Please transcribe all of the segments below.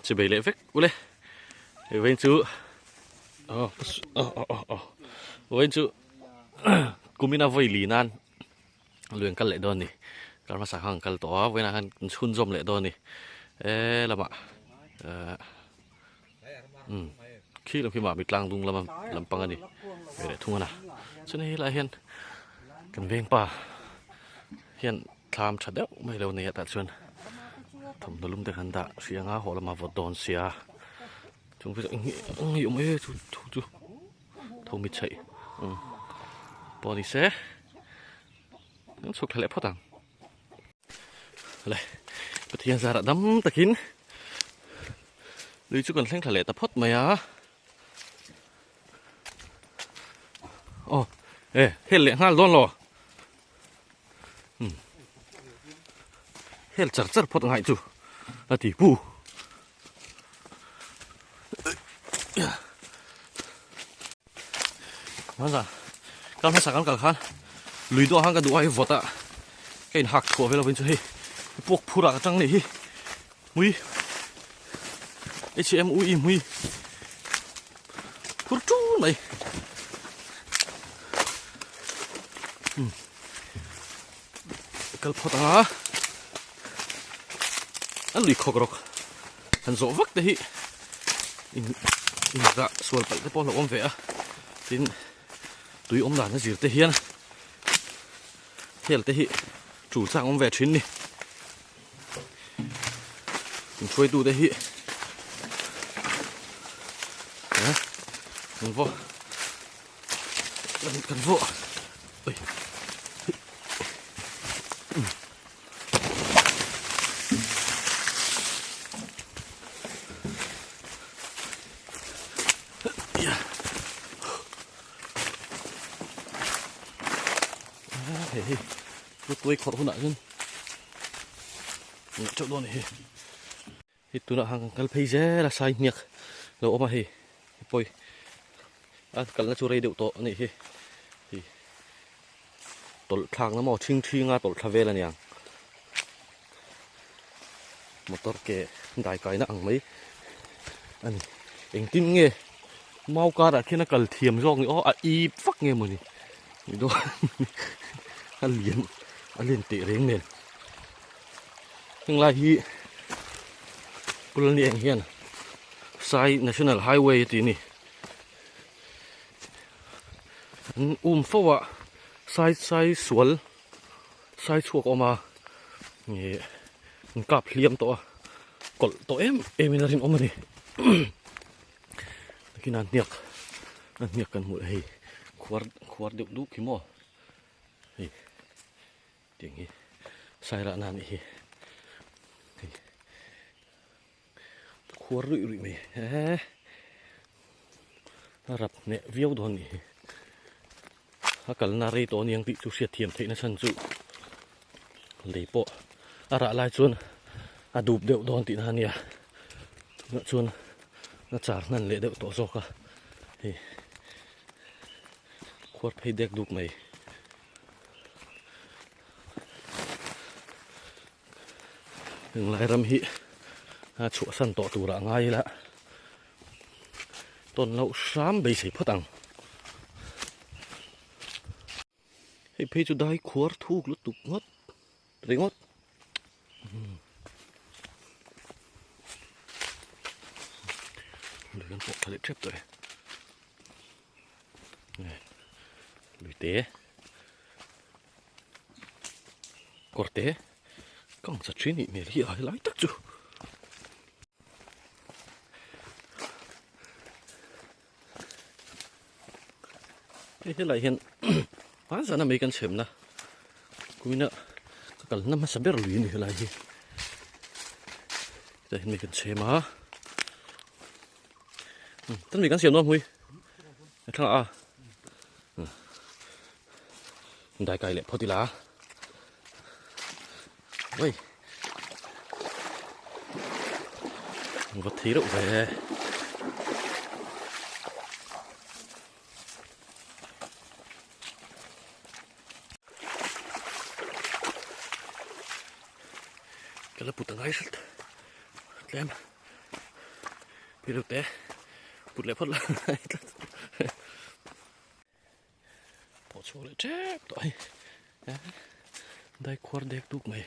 Chibei leh vek ule. Hei vawiin chu aw aw aw aw vawiin chu kumina vawi li nan lui an kal leh dawn a ni. Kar hmasa khan an kal tawh a vawiinah khan an chhunzawm leh dawn a ni. E lamah eh umm khi lam khi mah mi tlang dung lama lampang a ni ve leh thung a na. Chuan hei helaiah hian kan vengpa hian. Thlam tha deuh mai lo nei a tah chuan thawmhnaw lum te kan dah hri anga haw lama vawt dawn sia chung chu eng nge awm e chu thu chu tho mi chheih umm pawh ni se an chhuk thla leh phawt ang le Pathian zarah dam takin lui chu kan thleng thla leh ta phawt mai a aw e hel leh nghal dawn lo. Hel char char phawt angai chu a ti pu. Hmanzan kal hmasa kan kal khan lui dawh khan ka duh a hei vawt a ka in hak chhuah vel lovin chu hei puak phur ah ka tang nih hi hmui HMUE hmui phur tul mai. Kal phawt ang a a lui khawk rawk han zawh vak te hi in in rah sual palh te pawh a lo awm ve a tin tui awm dan a zir te hian hel te hi tul chak awm ve thin ni in hruaitu te hi an vaw kan vaw oi hei hi tuai khawrh hunah chuan ngah teuh dawn a ni hi Hei tunah khan kan kal phei zel a sai hniak lo awm a hei pawi a kalna chu rei deuh tawh a nih hi hei tawlh thlakna maw thing thinga tawlh thla vel a niang motor ke dai kaina ang mai a ni engtin nge mau karah khian a kal thiam zawk ni aw a ip vak nge mawni ni dawn a lian a lian teh reng nen. Henglai hi Pulani ang hian Sai National Highway a tih a ni. An um fo a sai sai sual sai chhuak a awm a ih an kap hliam tawh a kawlh tawh em em in a rinawm a ni. Nakinah hniak a hniak kan hmuh leh hei khuar khuar deuh duk hi maw hei. Tiang hi sairahna a nih hi hei khuar ruih ruih mai he a rap hneh viau dawn a nih hi a kalna rei tawh aniang tih chu hriat thiam theihna chhan chu lei pawh a rah lai chuan a dup deuh dawn tihna a nia tunah chuan a char hnan leh deuh tawh zawk a hei khuar phei dek duk mai. Henglai ram hi a chhuahsan tawh turah ngai ila tawn loh hram beisei phawt ang. Hei phei chu dai khuar thuk lutuk ngawt ringawt. Lui kan pawh tha leh tep tawh e. Luite kawrte kang chat thin nih hmel hi a helai tak chu. Hei helai hian hman zana mai kan chhemna kuina ka kalna hmasa ber lui a ni helai hi. Hetah hian mai kan chhem a. Tan mi kan siam dawn hmui a thla a dai kai leh phawt ila oi va thei reuh ve ka la put angai hret tlem. Rilru te put leh phawt la tlat pawh chhuak leh tep tawh hei dai khuar dek duk mai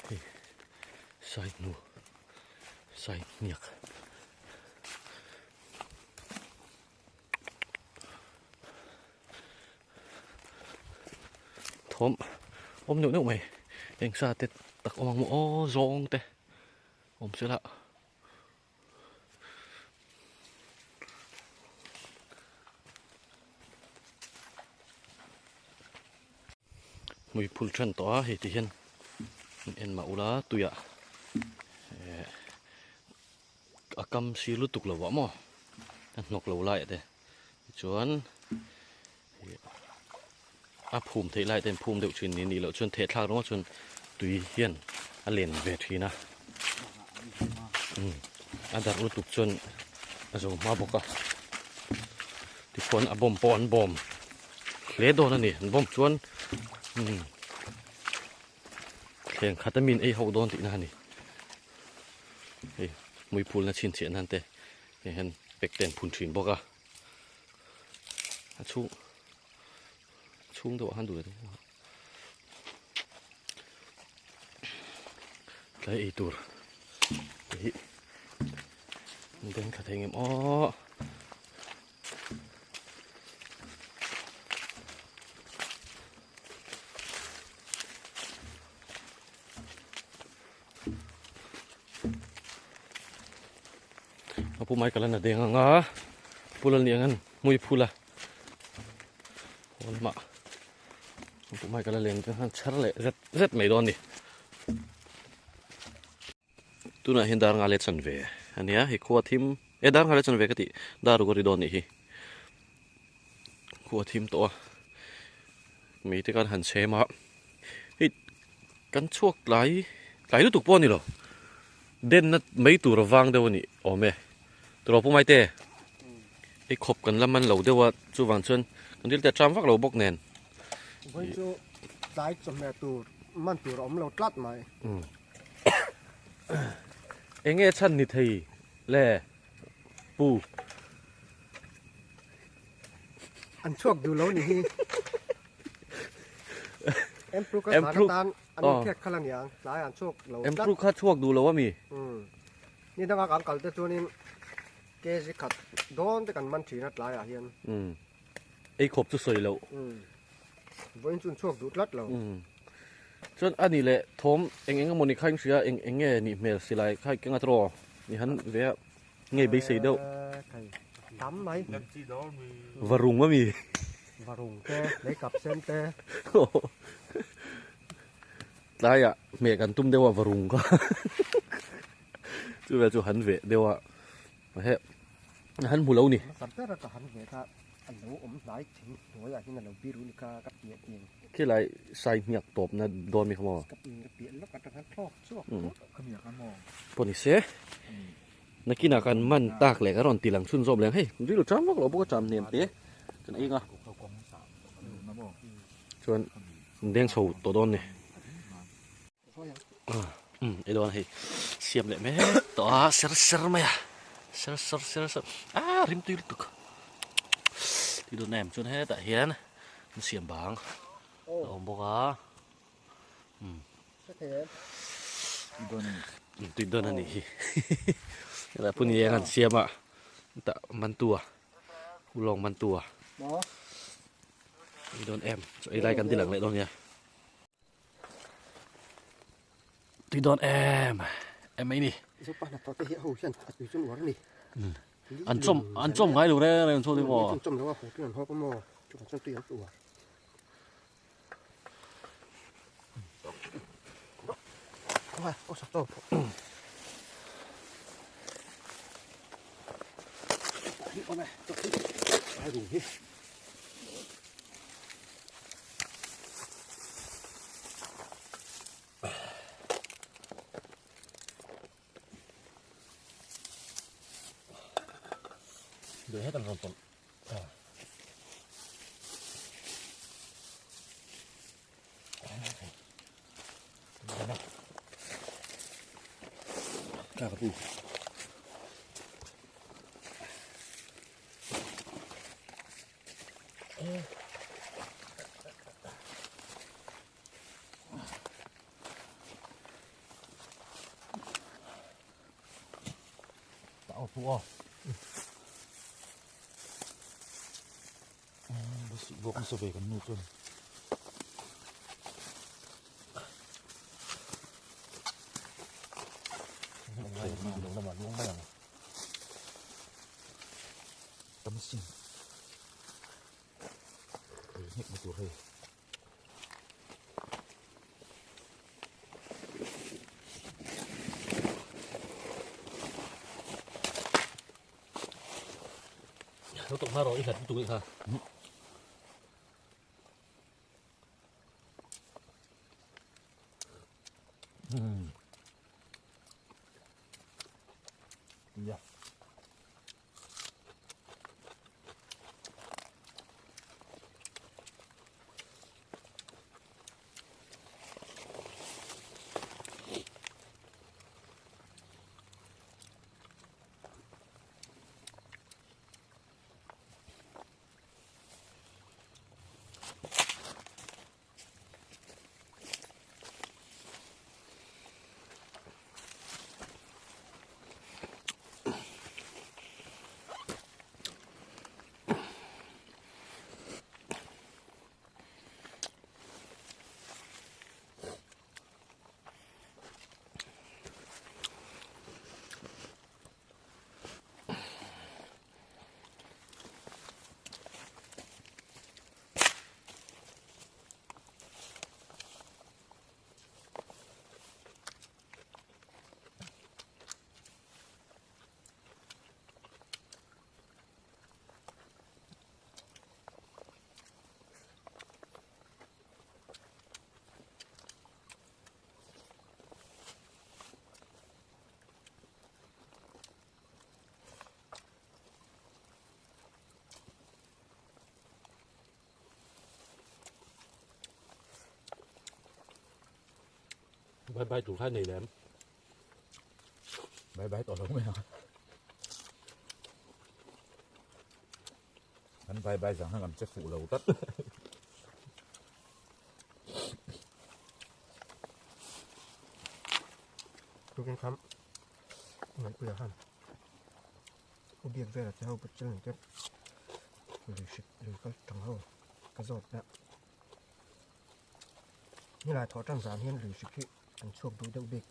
hei sai hnu sai hniak thawm awm neuh neuh mai eng sa te tak awm ang maw aw zawng te awm sela. Hmui phul then tawh a hei ti hian en mah ula tuiah eh a kam sir lutuk lo ah maw a hnawk lo lai ah te tichuan a phum theih lai te an phum deuh thin ni nih loh chuan theh thlak ringawt chuan tui hian a len ve thin a a darh lutuk chuan a zo hma bawk a tikhuan a bawm pawh an bawm hle dawn a ni an bawm chuan thleng khat a min ei ho dawn tihna a ni hei hmuiphulna chhinchhiah nan te hei hian pek te an phun thin bawk a. A chhung chhung deuh ah khan duh leh tlai ei tur te hi an beng thla thei ngem aw A pu mai kal a na deng ang a pu lal nih ang an hmui phul a haw lamah a pu mai kal a leng te khan chhar leh zet zet mai dawn a ni tunah hian dar nga let chan ve a nia hei khua thim e dar nga let chan ve ka tih dar ruk a ri dawn a nih hi khua thim tawh a mei te khan han chhem a hei kan chhuak tlai tlai lutuk pawh a ni lo. Denna mai tur a vang deuh a nih awm e. Turaw pu Maite, hei khawp kan la man lo deuh a, chuvang chuan kan thil te a ṭam vak lo bawk nen. Vawiin chu tlai chawhmeh tur man tur a awm lo tlat mai. Eng nge chhan ni thei le pu? An chhuak duh lo ni hi. Empruk a zan atan An inkhek kha la niang, tlai an chhuak lo tlat. Empruk kha chhuak duh lo a mi? Umm. Ni danga kan kal te chuanin kg khat dawn te kan man thin a tlaiah hian. Umm. Ei khawp chu sawi loh. Umm. Vawiin chu an chhuak duh tlat lo. Umm. Chuan a nih leh thawm eng eng emaw ni kha in hria eng eng nge nih hmel silai kha i keng a tawh ni han ve a ngei beisei deuh. Thei tam mai. Varung a mi? Varung te, leikap sen te. Tlaiah hmeh kan tum deuh a varung kha chu vel chu han veh deuh a he han hmu lo ni. Hmasa ber a ka han veh kha a lo awm hnai thing hnuaiah hian a lo biru ni kha ka piah tiang. Khilai sai hniak tawpna dawn mi kha maw? Ka piah lawk atang khan thlawk chhuak Pawh ni se nakinah kan man tak leh kan rawn ti lang chhun zawm leh ang hei rilru cham vak lo bawk a cham hnem te kan eng a chuan an deng chho tawh dawn ni um ei dawn hei siam leh mek tawh a ser ser mai a ser ser ser ser a rim tui lutuk tui dawn em chuan hetah hian an siam bang a awm bawk a. Tui dawn a nih hi helai pun hi eng an siam a tah man tu a ulawng man tu a tui dawn em chaw ei lai kan ti lang leh dawn nia tui dawn em em mai ni an chawm an chawm ngai lo reng reng chawm maw Được hết rồi còn Tao phụ à. Bok sa ve kan nu chuan. Tam sin. Hei hnek ma tur hei. Nó tụng ma rồi, ít hạt tụi ha. Dạ. Bye bye chủ khai này lắm. Bye bye tỏ giống mày hả? Hắn bye bye rằng hắn làm chết phụ lầu tất. Tukin kham. Ngai puya han. Ubiak vela te ho pachal ni te. Lui shit lui kal tang ho. Ka zawt na. Ni lai tho tang zan hian lui shit hi an chhuak du deuh bik.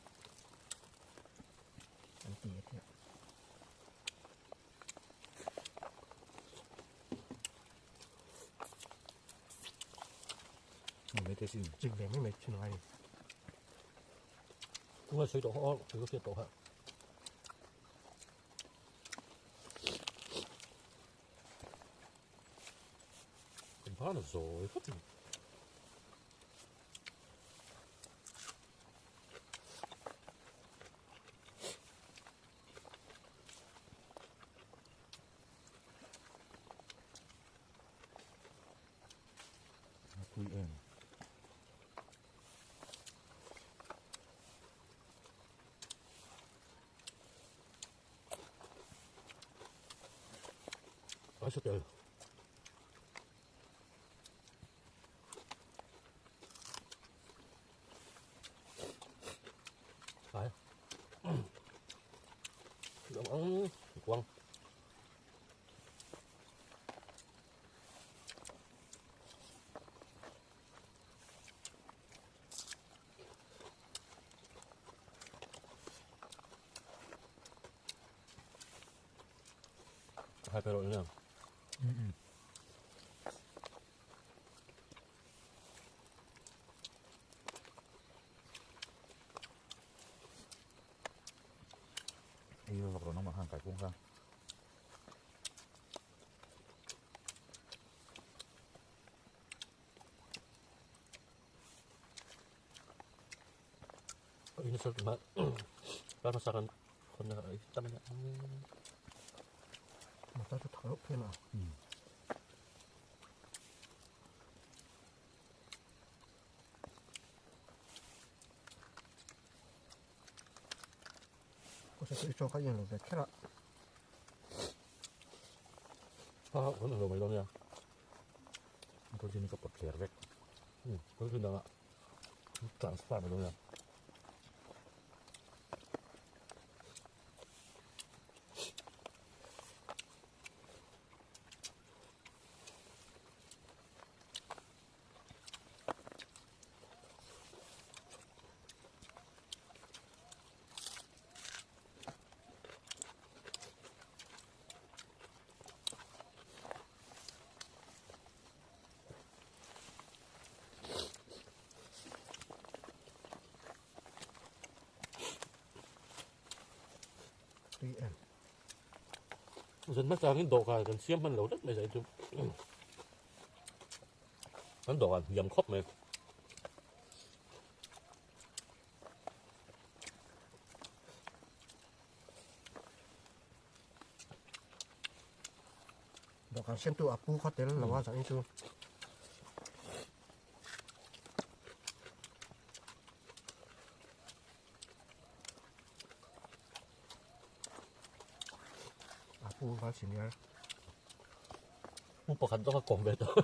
An ti a tia. Mấy cái gì? Chích ve mai mai chu ngai ni. Cũng là suy tổ ho, thử có suy tổ hả? Cũng phá là rồi, có gì? Thui em. Ở sao trời? Phải. Ông quăng. Hai cái rồi nữa. Yêu vật rồi nó mà hàng cải cũng ra. Ini sort mà bác nó sao con ấy tâm nhá. Mà ta thở lốc thêm à. Có sẽ cho các yên về khá là. À, vẫn là mày đâu nha. Polythene ka pawt thler vek. Polythene dangah transfer mai dawn nia. Zan hmasangin dawhkan kan siam hman lo tlat mai zai chu. Kan dawhkan hliam khawp mai. Dawhkan siamtu a pu kha tel lo a zah in chu. A pu val senior. Pu pakhat zawk a kawm ve tawh.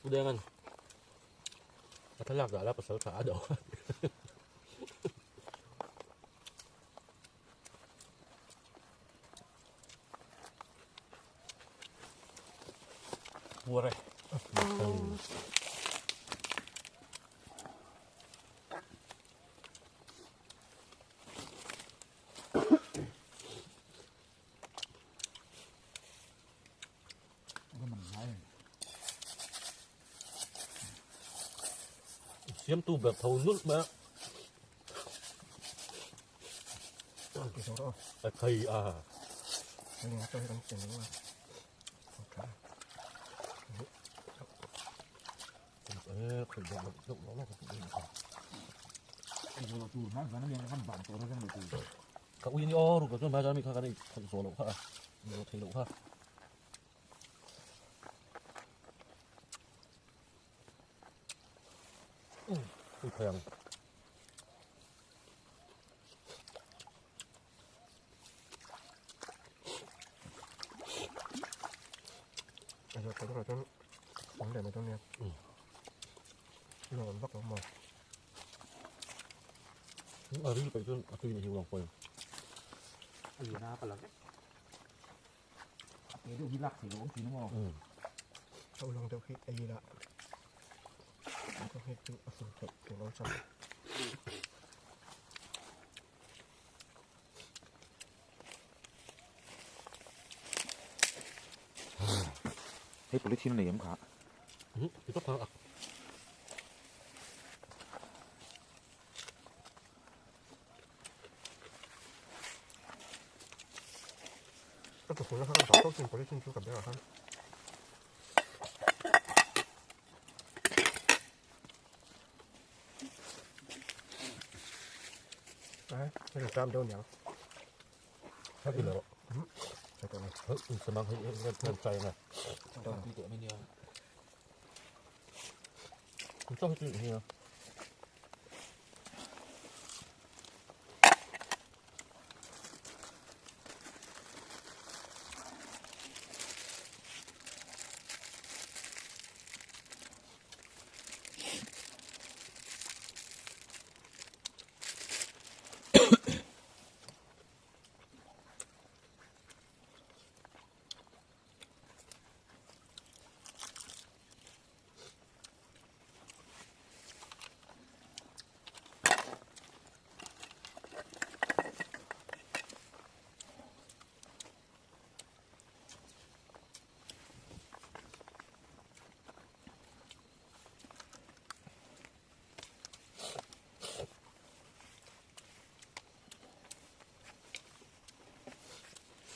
Pu Dengan a thlalak dah la pasal tha a do. Puar e. Siamtu ber tho nulh mai a. A thei a. Ka ui ni aw ruk chuan mai mi kha kan ei zawh loh kha a zawh theih loh kha. Ui phei ang. A ril paih chuan a tui ni hi uang pawhin. A lian a ka la vek. A te deuh hi lak theih loh awm thin maw? A ulawng deuh hi ei ila ka hei chu a fun theih tur lo chang. Hei polythene a nei em kha? Ti tawp kha a. Ka chawhmeh kha ka dah tawp chin polythene chu ka ber ah khan. Ai, hei tram deuh niang. Hei ti lo. Hei tawh lo. Hei samang hei hei hei chai nga. Tui tawh mai nia. Chaw hi tui nia.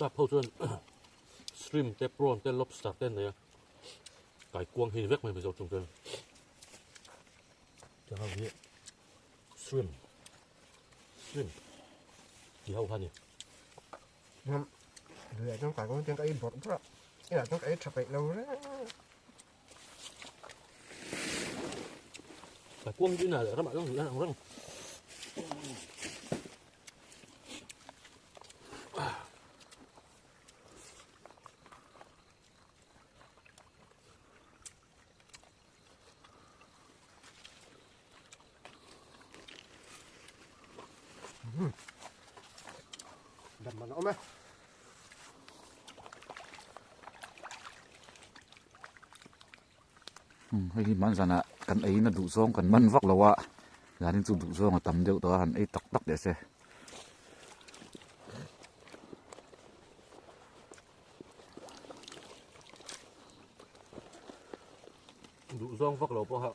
Sap ho chuan shrimp te prawn te lobster te an nei a kaikuang hi ni vek mai mizo chung chuan tiang ho hi shrimp shrimp ti ho kha a ni. Lui ah chuan kaikuang chuan ka ei bawrh bawrh a inah chuan ka ei tha peih lo reng. Kaikuang hi chu inah leh ramah chuan an ang reng. Dam man a awm e. Hei hi hmanzana kan eina duh zawng kan man vak lo a, zanin chu duh zawng a tam deuh tawh a han ei tak tak teh se. Duh zawng vak lo pawha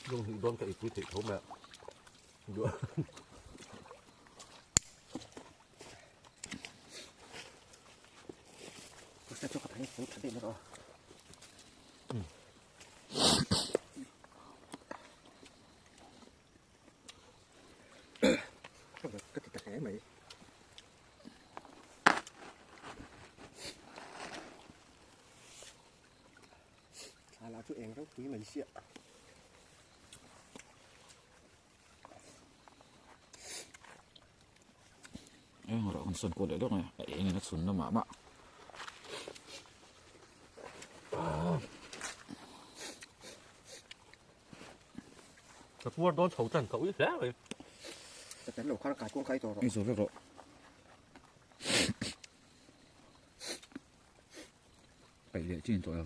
lung hnih dawn ka eipui theih tho mai a. Duh. Ka ti ta hle mai. Thla lah chu eng ropui mai sia. Eng rawh kan sawn kual leh lawk mai a eng in a chhun na mah mah. Ka puar dawn chho tan ka ui hle mai. Ka tel lo khan kai kawng kai tawh rawh. Ei zo vek rawh. Paih leh chin tawh lo.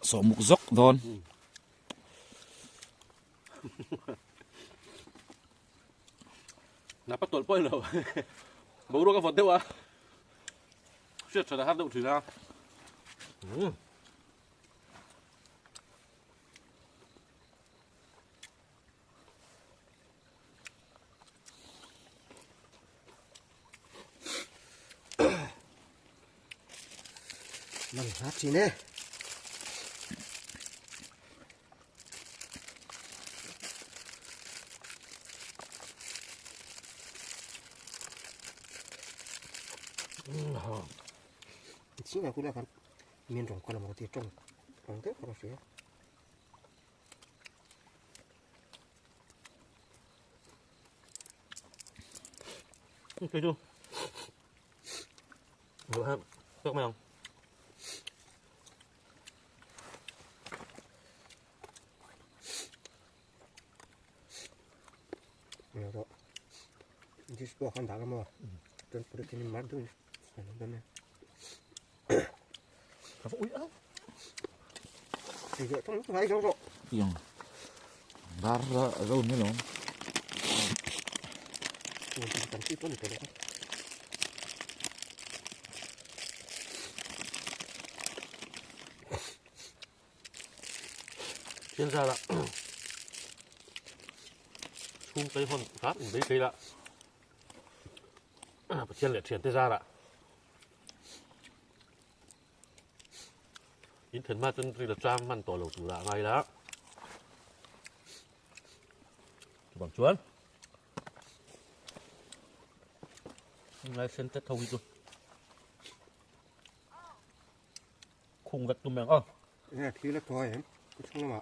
Sawh muk zawk dawn. Napa tawlh pawh lo. Boruak a vawt deuh a. Hriat that a har deuh thin a. Man hla thin e. Chinga kula kan min rong kala mo ti tong rong te ka hria. Cái chú. Vừa ha. Các mày không? Rồi. This bo kan da mo. Don put it in mar dun. Don. Ui á. Thì rồi trong lúc này rồi. Yang. Dar zo ni lo. Ui, kan chi to ni to. Chuyên gia là chung tới hòn phát đấy thế là pathian leh thian te zara in then ma chun ri la tram man to lo tu la ngai la bang chuan ngai sen te tho hi chu khung vek tum meng a Nè thi la thôi em. Cái chung mà.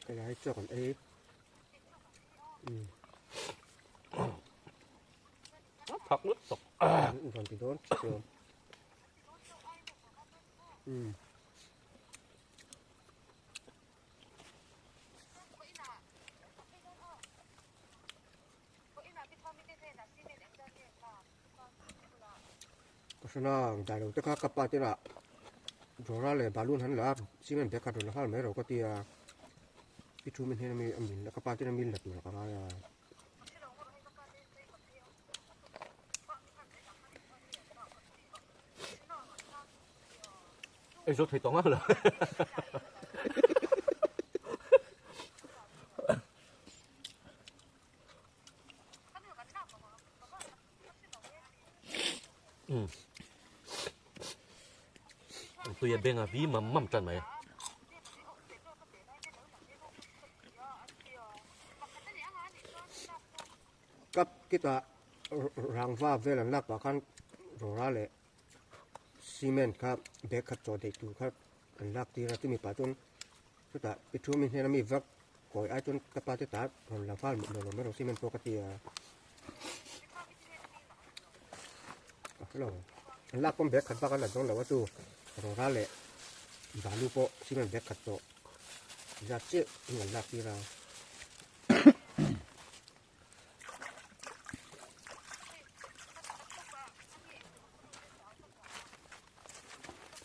Cái này cho còn ấy. Thak lut tok. Còn thì đón chiều. Có na đại đầu tất cả các bạn là rồi ra lại balloon hắn là cement bé cắt rồi là mấy rồi có tia cái chú mình hay là mình là các bạn là mình lật mà cái này Ê, rốt thấy tóng á rồi. Tui a beng a vi mam mam tan mai. Kap kitah rangva vel an lak pah khan rawra leh cement kha bag kha chaw daih tur kha an lak tir a chumi pah chuan chutah i thu mi hnena mi vak kawi ai chuan ka pa te ta rawn la nghal mawlh lo mai rawh cement pawh ka ti a ka hrelo an lak pawn bag khat bak an la dawn lo a chu rawra leh balu pawh cement bag khat tawh zat chiah in an lak tir a.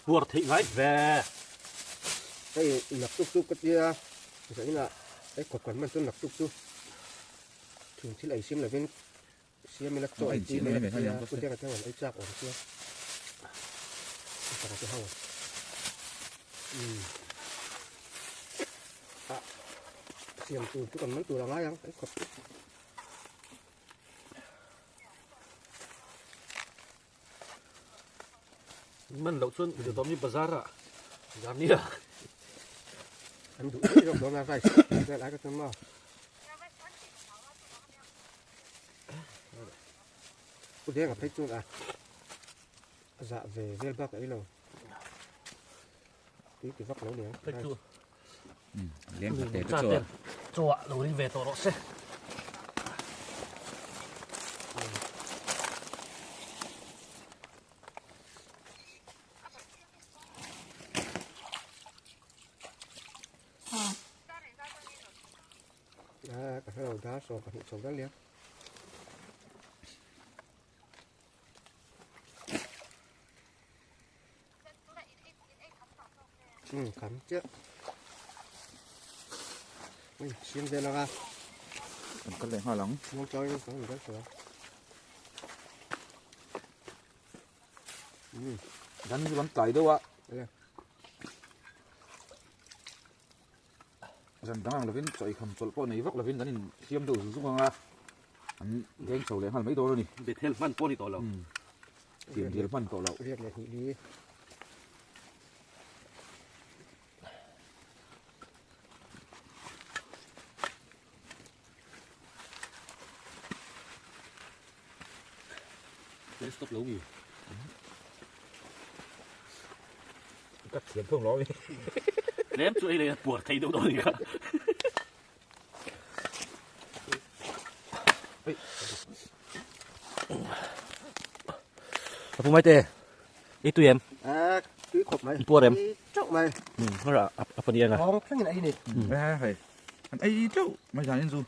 Huar theih ngai ve. Hei nak tuk chu ka tia zainah hei khawp kan hman chuan nak tuk chu thing thil ei sim lovin siam ila chaw ei tui mai ka tia pu denga te ho an ei chak awm sia saka te ho umm ah siam tur chu kan man tur a ngai ang ei khawp chu. Man loh chuan Mizoram hi bazar ah zar nia. An duh daih zawk dawn a rice vel ai ka chuan maw. Pu Denga phei chuan a zah ve vel bak ei lo. Tui ti vak lo niang. Phei chu. Leng khat te te chaw. Chaw ah lo ring ve tawh rawh se. Ka hre lo dar saw ka hmuh chho dal nia. Um kham chiah. Ui siam vel anga. Kan kal leh nghal ang. Muang chang in kan vel thei ang. Um. Dan chu kan tlai deuh a. Zan dang ang lovin chaw eikham chawlh pawh nei vak lovin kan insiam deuh zung zung ang a, an leng chho leh nghal mai dawn a ni. Bethel hman pawh a ni tawh lo. Thiam dil hman tawh lo. Riat leh hnih li. Stop lo mi. Ka thiam thung lo mi. Lem chu ei leh puar thei deuh dawn ni kha. A pu mai te. I tui em? A tui khawp mai. Puar em? Chauh mai. Hara a pani anga. Thawng thlengin ei ni. Hei. An ei chauh mai zan in chu.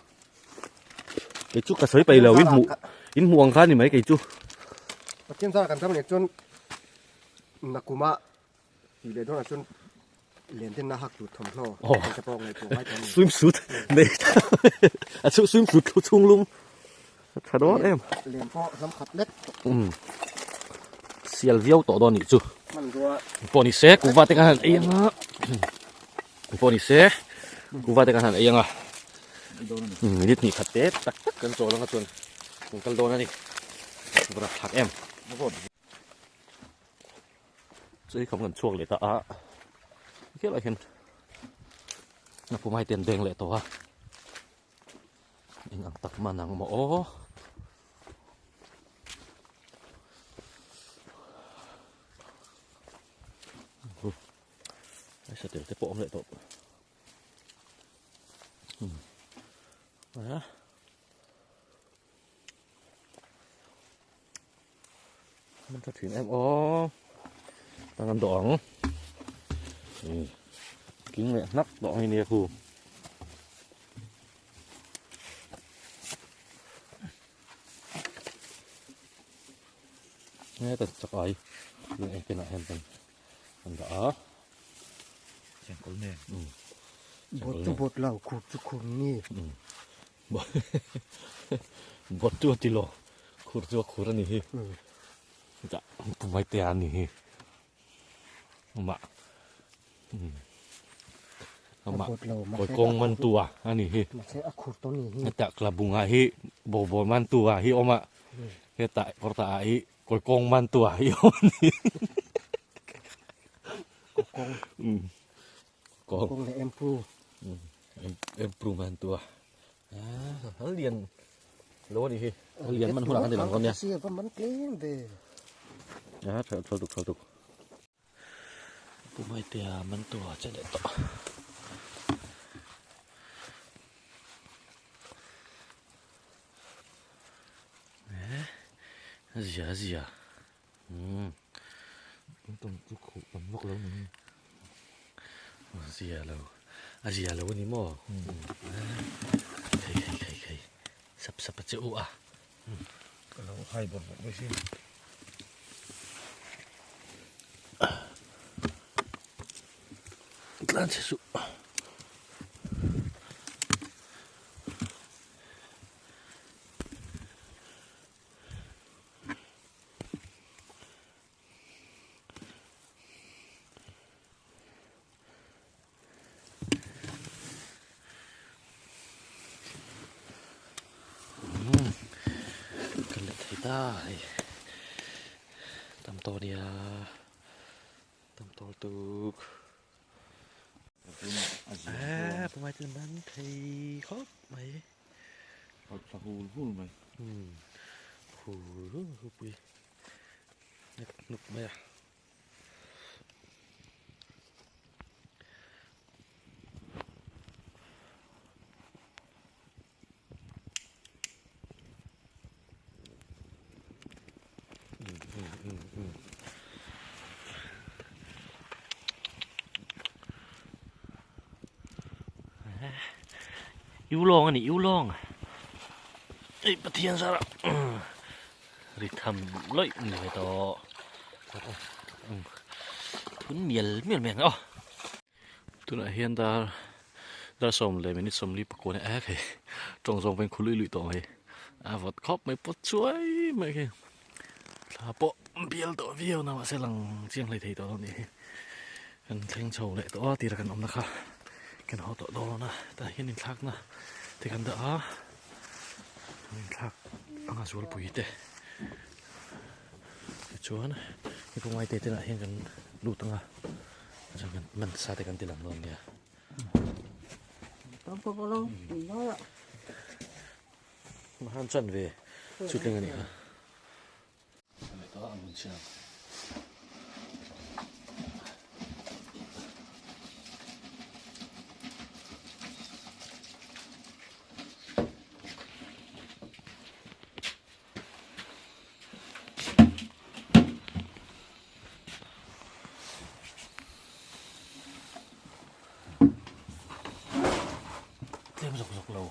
Kei chu ka sawi pai lo in hmuh in hmuh ang kha ni mai kei chu. Pathian zara kan dam leh chuan nakuma tih leh dawnah chuan len den na hak tur thawmhnaw te pawh ngaihtuah ngai tawh a ni. Swim suit nei a chu swim suit thu chhung lum tha dawn em. Len pawh ram khat lek. Sial viau tawh dawn nih chu. Pawh ni se kuhva te khan han ei anga. Pawh ni se kuhva te khan han ei anga. Minute hnih khat te tak tak kan chawl anga chuan kan kal dawn a ni. Vawrh thlak em. Chu hi kan chhuak leh ta a. Khel ah hian a pumai te an beng leh tawh a. Eng ang tak man ang maw aw. Ai satel te pawh awm leh tawh. A. Man tha thin em aw. Tang an dawh ang. King leh hnak tawh ang nia khu. Nge ta chak ai. Lung eng penah hian kan an dah a. Chengkawl nen. Bawt chu bawt lo, khur chu khur ni. Bawt chu a ti lo, khur chu a khur a ni hi. Chutah pu Maitea a ni hi. Amah amah kawi kawng man tu a a ni hi. Hetah Klabunga hi bawkbawn man tu a hi awm a, hetah kawrtah ah hi kawi kawng man tu a hi awm a ni. Kawng. Kawng. Kawng leh improve. Improve man tua. Ah, lian lo ani hi. Lian man hunah kan ti lang dawn nia. Si va man tlem ve. Ah, tha tha tuk tha tuk. Pu Maitea man tua che leh tawh. Eh, zia zia. Umm. Tum chu khuh tam vak lo ni. Zia lo. A zia lo ani maw? Khei khei khei khei. Sap sap a che u a. Ka lo hai bawrh bawrh mai sin. Tlan che suh. Kan leh thei ta hei tam tawh nia tam tawh tuk eh pumai te man thei khawp mai. Thla hul hul mai. Hul hul hul pui. Nek nuk mai a. Yu lawng a ni yu lawng ei pathian zara ri tham lawih ni ve tawh thun mial mial mai ang aw tunah hian dar dar sawm leh minute sawmli pakua nia hei tawng zawng pawhin khului lui tawh mai a vawt khawp mai pawt chuai mai khi thla pawh bial tawh viau na mahse lang chiang hlei thei tawh lo nih hi kan thleng chho leh tawh a tira kan awmna kha kan haw tawh dawn a tah hian inthlakna te kan dah a inthlak anga zualpui te tichuan hipawmai te te lah hian kan lut anga chuan kan man sa te kan ti lang dawn nia. Han chan ve chutling a nih kha. Tlem zawk zawk lo.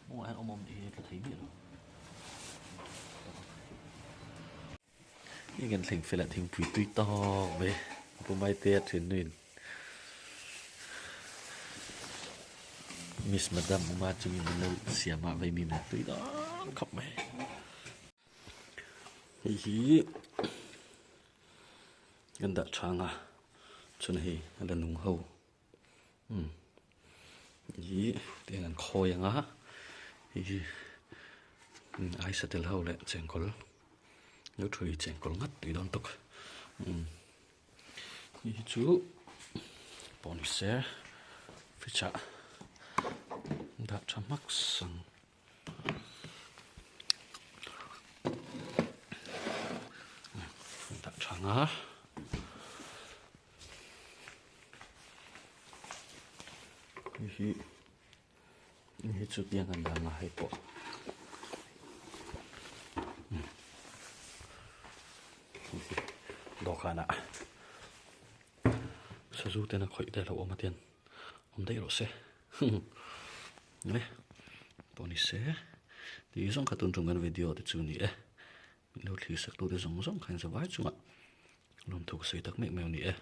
Maw hian awm awm hi tla thei miah lo. Hei kan thleng fel ah thingpui tui tawk mai pu Maite a then nuin Miss Madam Uma chungin min lo siam a vei mi nen tui dawn khawp mai. Hei hi kan dah chhang a chuan hei a la nung ho umm hi tiang an khawi ang a hei hi aisa tel ho leh chengkawl lo thui chengkawl ngat tui dawn tawk umm hei hi chu pawh ni se fridge ah dah tha hmak sang. Dah thang a. Hei hi hei chu tiang an dang a hei pawh. Dawhkanah sazu ten a khawih te a lo awm a tian awm daih rawh se. Nge pawh ni se tih zawng kha tun tum kan video te chu ni e min lo thlir sak tu te zawng zawng kha in zavai chungah lawmthu ka sawi tak mek mai a ni e.